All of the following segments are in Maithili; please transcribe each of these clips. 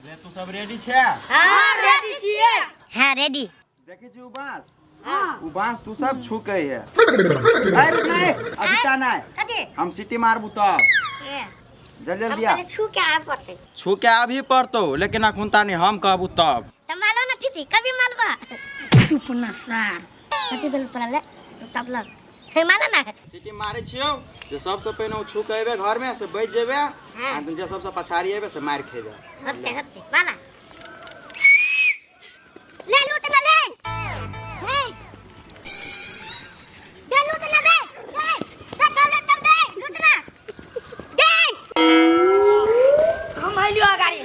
ले तू सब रेडी छे? हां, रेडी छियै। हां, रेडी। देखै छी उ बांस? हां, उ बांस तू सब छुकै है। अरे रुक नहीं, अभी ता नहीं। कथी? हम सीटी मारबू तब। ए, जल्दी हम जल्दी आ। पहले छू के आए पड़ते। छू के अभी पड़तो, लेकिन अखुन तानी हम कहबू तब। त मालो ना थी कभी मालबा। चुप ना सार। कथी भेल तोरा ले? तब लग। हे माला ना। सीटी मारै छियौ जे सबसे पहिने उ छू के एबे घर में से बच जेबे, आ जे सबसे पछाड़ी एबे से मार खेबे। हत्ते हत्ते माला। ले लूट ना ले। हे। दे लूट ना दे। दे। दे तब ले तब दे लूट ना। दे। हम आइलियो अगाडि।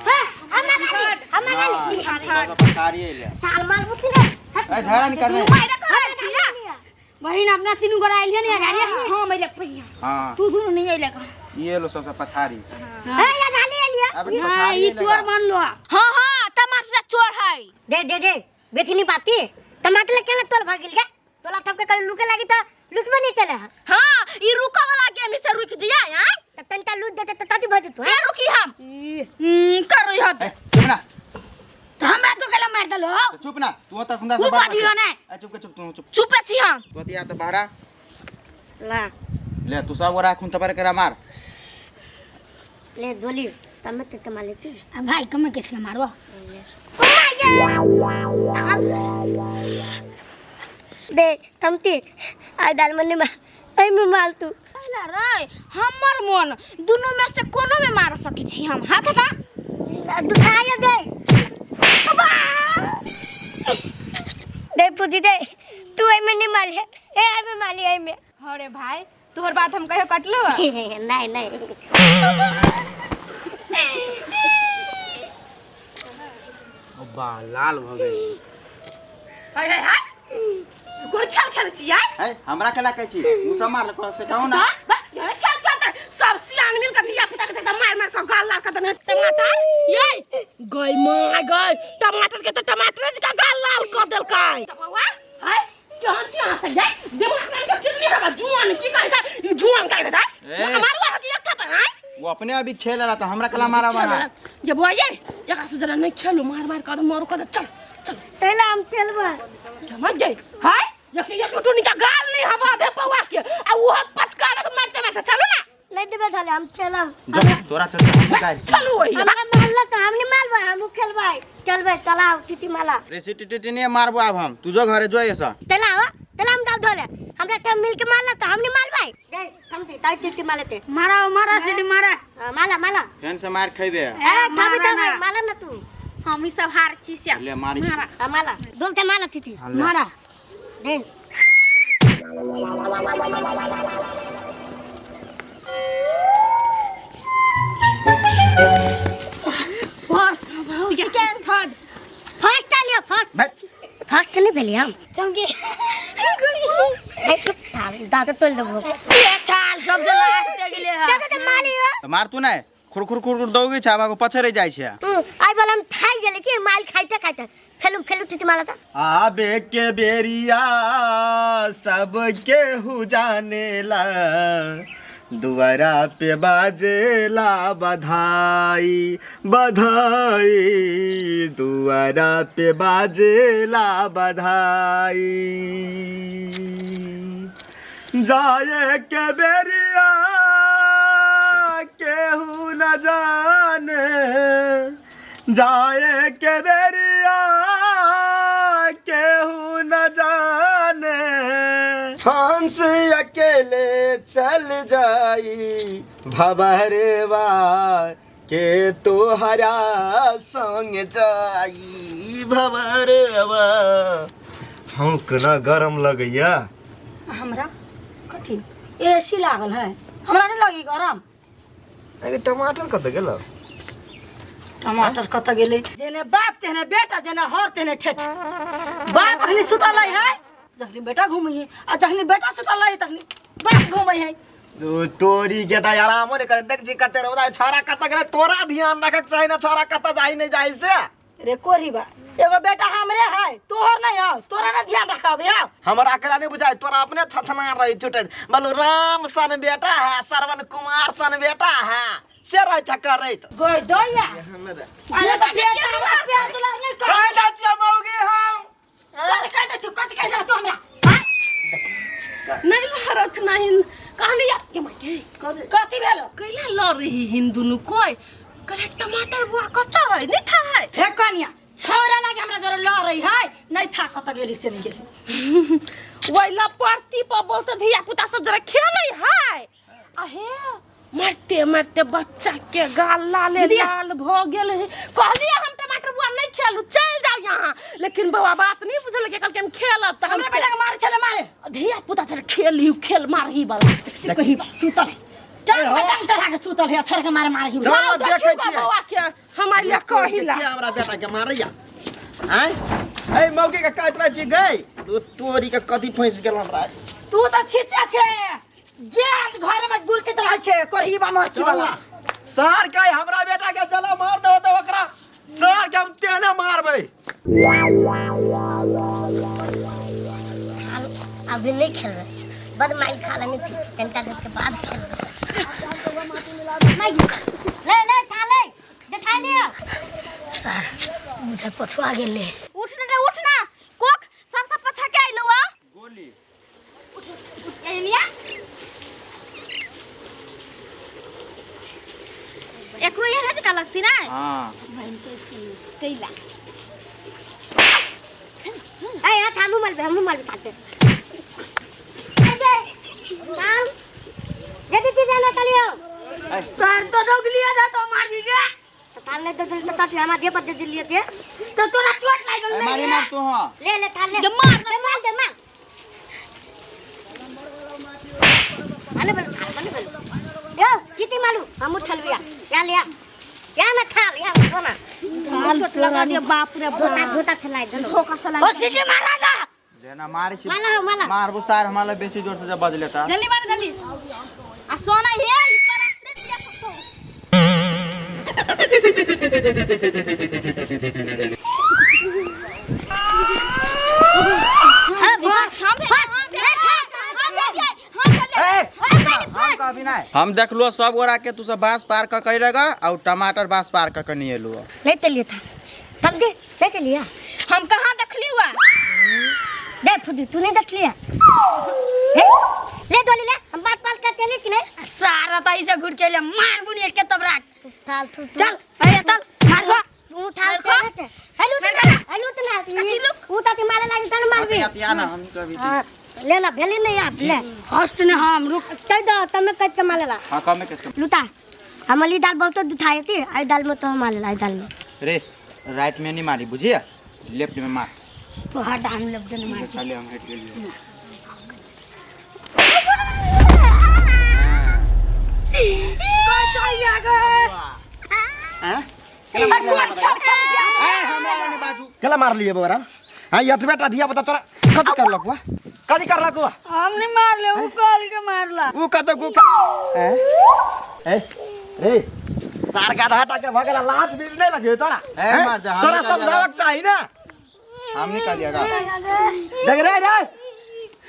हां, हम अगाडि, हम अगाडि। सबसे पछाड़ी एले। ताल मार बुझी रे। ए झगड़ा नहीं करने। माइरा कर छी ना बहिन, अपना तीनू गोरा आइलियो ने अगाडि, हम अइले पहिया। हां। तू दुनू नहीं अइले का? ये लो सबसे पछाड़ी। हे या झाली एलियो। अब ना पछाड़ी ई एले चोर का। बनलो। हां हां, टमाटर चोर है। दे दे दे बेथनी बाती टमाटर ले केना तोल भागिल के तोला थपके कल लुके लागी त लुटबे नहीं केले। हां, ई रुका वाला गेम से रुक जिया आय। त तनता लूट देते त तती भज तू। के रुकी हम कर रही हम। ए चुप ना। तो हमरा तो केला मार देलो। तो चुप ना तू त खुंदा उ से बात बाजियो ना। ए चुप के चुप, तू चुप। चुप छी हम। तू अतिया त बाहरा ला। ले तू सब गोरा खुन तपर करा मार। ले गोली तमे ते तमा लेती। आ भाई कमे कैसे मारबो? दे थमती आ दाल मन्नी मा ऐ में माल तू। पहला रे हमर मन दुनू में से कोनो में मार सकी छी हम। हाथ हटा। दुखाय दे। दे पूजी दे तू ऐ में नहीं माल है, ए ऐ में माली ऐ में। अरे भाई तोहर बात हम कहियो कटलो? नहीं नहीं। अब्बा लाल भ गेल। हाय हाय हाय, कोन खेल खेल छी यार? है हमरा केला कहै छी उ सब मारल से कहू ना। बा ये खेल खेल सब सियान मिल के धिया पुता के मार मार के गाल लाल के देने टमाटर। ये गई मां गई टमाटर के तो टमाटर के गाल लाल कर देलकै। बौआ हाय केहन छी अहाँ से ये दिमाग में के चिल्ली हवा जुआन की कहै छै ई जुआन कहै छै ए। मारवा हकी एक थप्पड़। हाय वो अपने अभी खेल रहा तो हमरा केला मारा बना। ये बौआ ये एकरा से जरा नहीं खेलू, मार मार कर मारू कर। चल चल पहला हम खेलबा। समझ गई। हाय एक एक टूटनी का गाल नहीं हवा दे बौआ के आ वो पचका लग मारते मारते। चलो ना। नहीं देबे थाले हम खेलब। जब तोरा चलते हम गाइस चलू वही। हमरा मारल त हम नहीं मारबा, हम खेलबै। चलबै चलाओ चिटी माला। रे सिटी टिटी नहीं मारबो आब हम, तू जो घरे जो ऐसा। चलाओ चला हम दाव धोले हमरा त मिल के मारल त हम नहीं मारबै। दे हम ते ताई चिटी मारते। मारा मारा सीटी मारा। हां, माला माला। फेन से मार खइबे। ए थबी थबी माला ना तू। हम ही सब हार छी से। ले मारी। मारा। हां, माला बोलते माला तिथि। हाँ, ले। मारा। दे। फर्स्ट सेकंड थर्ड फर्स्ट आ लियो फर्स्ट। भाई। फर्स्ट नहीं भेली हम। चमकी। ए चुप था दांत तोड़ देबो। ए चाल सब जे लास्ट गेले है। दे दे माली हो। त मार तू नै खुर खुर खुर खुर दौगै छै आब आगू पछड़े जाइ छै। आई बोला हम थाक गेले कि माल खाइते खाइते फेलू फेलू तिथि माला त। आबे के बेरिया सब केहू जानेला, दुआरा पे बाजेला बधाई बधाई, दुआरा पे बाजेला बधाई। जाए के बेरिया केहू न जाने, जाए के बेरिया केहू न जाने, हंस अकेले चल जाई भवरवा के तोहरा संग जाई भवरवा। हम केना गरम लगैया। हमरा कथी एसी लागल है, हमरा नहीं लगी गरम। अरे टमाटर कत गेल? टमाटर कत गेलै? जेने बाप तेने बेटा, जेने हर तेने ठेठ। बाप अखनी सुतल है जखनी बेटा घूमै है, आ जखनी बेटा सुतल है तखनी बाप घूमै है। तोरी के त आरामो नहीं करे। देख छी कते रौदा, छौड़ा कत गेलै? तोरा ध्यान रखक चाही ना, छौड़ा कत जाई नहीं जाई से। रे कोरी बा एगो बेटा हमरे है, तोहर नहीं हो, तोरा ना ध्यान रखब है। हमरा अकेला नहीं बुझाई, तोरा अपने छछना रही छुटे। बोलू राम सन बेटा है, श्रवण कुमार सन बेटा है। से रहै छ करैत गई दैया अरे त बेटा हमरा प्यार दुलार नहीं कर कहि दै छियै मौगी हम कथि कहि दै छु कथि कहि देब तू हमरा नहीं लड़त नहीं कहली या के माय के कथि भेलो कैला लड़ रही हिन दुनू कोई कहले टमाटर बुआ कत है नहीं था है हे कनिया छौरा लागे हमरा जरे लड़ रही है नहीं था कत गेली से नहीं गेली वही परती पर बोलते धिया पुता सब जरा खेले है अहे मारते मारते बच्चा के गाल लाले लाल भ गेल है। कहलिए हम टमाटर बुआ नहीं खेलू चल जाओ यहाँ, लेकिन बउआ बात नहीं बुझल के कहलकै हम खेलब त हम हमरा बेटा के मारे छले मारे धिया पुता चल खेल ही खेल मारही वाला कही बा सुतल है टांग पे टांग चढ़ा के सुतल है छड़ के मारे मारे ही चल, जाओ, देखै देखियौ छियै। बउआ के हमारे लिए कहिला के हमरा बेटा के मारैया आँय ए मौगी के कहैत रहै छी गई तू तोरी के कथी फंसि गेल हमरा तू त छिते छे ज्ञान घर में गुरकित रहै छे करही बा मरची वाला सर के हमरा बेटा के जला मार न होता ओकरा सर के हम तेने मारबै। अभी नहीं खेल रहे, बद माइल खा लेनी थी घंटा देर के बाद खेल रहे। ले ले खा ले दिखाई लियो सर मुझे पछुआ गेले। उठ ना रे उठ ना कोक सबसे पछा के आइलो आ गोली उठ एलिया एकरो यहाँ जका लगती ना। हां कैला ए यार हमू मारबे हमू मारबे खाते थाम दे दे जाना चलियो सर तो रोक लिया था तो मारी गे तो थाल ले दे दे तो हमार दे पर दे दिलिए के तो तोरा चोट लागि गेल मारी मार तू। हां ले ले थाल ले दे मार दे मार दे मार अने बल थाल बने बल यो किती मालू हम उठलबिया या ले या ना थाल या कोना चोट लगा दिया बाप रे धोता धोता खेलाय दलो धोखा से ओ सीटी मारा ना जेना मारे छी माला हो माला मारबो सार हमारा बेसी जोर से जब बजले ता जल्दी मार जल्दी आ सोना हे इपर आश्रय दिया सकतो हां बस हम हम देखलो सब गोरा के तू सब बांस पार क के लगा और टमाटर बांस पार क के नहीं एलु। नहीं तो लिया था थम दे नहीं तो लिया हम कहां देखली हुआ दे फुदी तू नहीं देख लिया ले डोली ले हम बात पाल कर चले कि नहीं सारा त ऐसे घुर के ले मार बुनी के तब राख थाल तू चल अरे चल मार खो तू थाल के हेलो तो हेलो तो ना ऊ त मारे लागी तन मारबी अतिया ना हम कभी हां ले ला भेली नहीं आप ले फर्स्ट ने हम रुक तय दो तमे कट के मारेला। हां कमे किसके लुता हमारी दाल बहुत दुखाई थी आई दाल में तो हम मारेला आई दाल में रे राइट में नहीं मारी बुझिया लेफ्ट में मार तो हर डाम लेफ्ट में मार चले हम हट गेलिए। हैं ए हमरा नहीं बाजू केला मार लिए बोरा हां एतबे टा धिया पुता तोरा कथी करलक हुआ कथी करलक हुआ हम नहीं मारले उ कल के मारला ऊ कत गु ए ए रे तार का आधा के भगला लात बीज नहीं लगे तोरा ए, मार दे, हम तोरा निकाल समझावक चाही ना हम निकालिएगा देख रे रे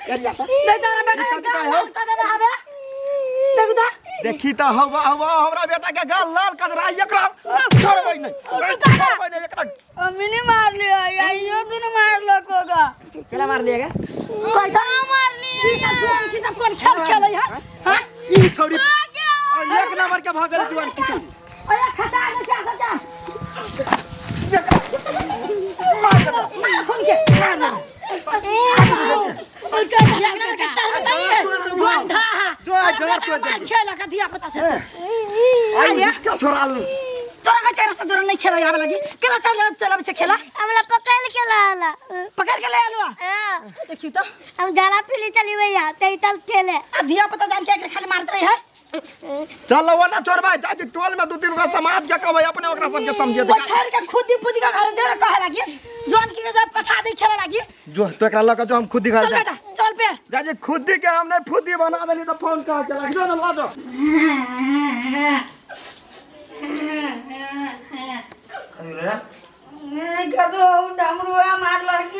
करिया त दे तारा बेटा ई कथी कहै हो? कर देना हबे देख दा देखी त हवा हवा हमरा बेटा के गाल लाल कदरा एकरा छोड़बै नहीं छोड़बै नहीं एकरा मम्मी ने मार लिया आइयो दिन मारलक होगा केला मार लिएगा कहि त मार लिया ई सब जुआन की सब कोन खेल खेलै है हां ई छोरी एक नंबर के भगल जुआन की चल अरे खता ने जा सब जा मार खून के मार मार जुआन था जो जोर तोड़ दे खेल का दिया पता से आई इसका छोड़ा लू तोरा का चेहरा से तोरा नहीं खेला आवे लगी केला चल चल बच्चे खेला हमरा पकड़ के लाला पकड़ के ले आलू हां देखियो तो हम जाला पीली चली भैया तई तल खेले आ धिया पता जान के एकरा खाली मारत रही है चल वो ना छोड़बै जा टोल में दू तीन गो समाज के कहबै अपने ओकरा सबके समझे वो छोड़ के खुद ही पुदी का घर जरा कहे लगी जौन की जब पछा दे खेले लगी जो तो एकरा लऽ के जो हम खुद घर चल जा बेटा चल पे जा जे खुदी के हम नहीं फुदी बना देली तो फोन कह के लग जो ना ला जो डमरुआ मारलक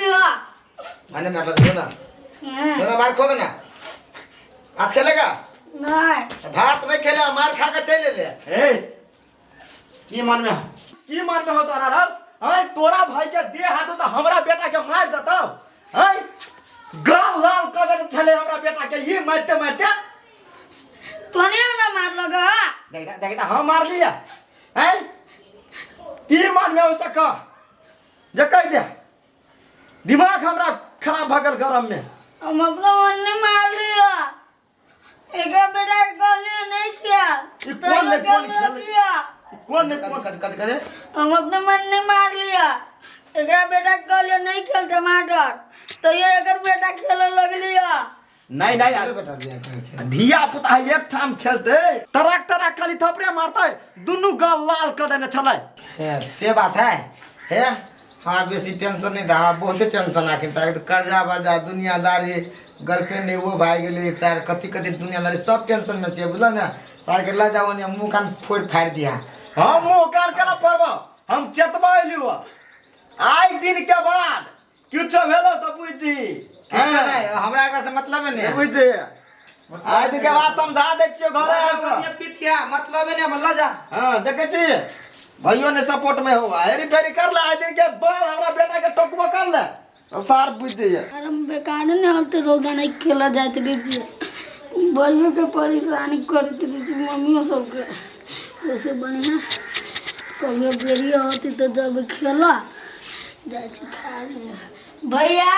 माने मार लग ना दोनों मार खोगे ना आप खेलेगा नहीं। भात नहीं खेले, मार खा के चल ले। ए, की मन में, की मन में हो तोरा रौ? आय तोरा भाई के देह हाथ तो हमरा बेटा के मार देतौ। आय गाल लाल कर देने छले हमरा बेटा के, ये मारते मारते। तोने हमरा मारलो ग। देखता देखता हम मार लिया। आय की मन में हो सका जे कह दे, दिमाग हमरा खराब भऽ गेल गरम में। हम अपना मन ने मार लिया, एकरा बेटा के कहलियो नहीं किया। ई कोन ने कोन खेल? किया? कोन ने कोन कथी कथी कथी? हम अपना मन ने मार लिया, एकरा बेटा के कहलियो नहीं खेल टमाटर, तो ये एकर बेटा खेले लगलिया। नहीं नहीं यार। बेटा दिया खेल। धिया पुता एक ठाम खेलते तराक तराक खाली थपड़े मारते, दुनू गाल लाल कर देने छलै। हे, से बात है। हे हाँ, बेसी टेंशन नहीं था, हाँ बहुते टेंशन आखिर तक कर्जा वर्जा दुनियादारी, गर्लफ्रेंड वो भाई गेलै सर, कथी कथी दुनियादारी सब टेंशन में छियै, बुझल ने? सर के लऽ जाओ ने, मुँह कान फोड़ि फाड़ि दिया। हम मुँह कान केला फोड़बो? हम चेतबा अयलियो, आइ दिन के बाद किछो भेलो तऽ बुझी। किछो नहि, हमरा एकरा से मतलब नहि। बुझी, आइ दिन के बाद समझा दै छियो घरे आबि कऽ। पिटिया मतलब नहि, हमरा लऽ जा। हाँ देखै छी भैयो ने सपोर्ट में हो, हेरी फेरी कर ले, आइ दिन के बाद हमरा बेटा के टोकबो कर ले तो सार बुझ जाइए। अरे हम बेकार नहीं होते, रौदा नहीं खेला जाते बीच भैया के परेशान करते रहे छी, मम्मियों सबके। वैसे बढ़िया कभियो बेरिया होती तो जब खेला जाए छी खा ले। भैया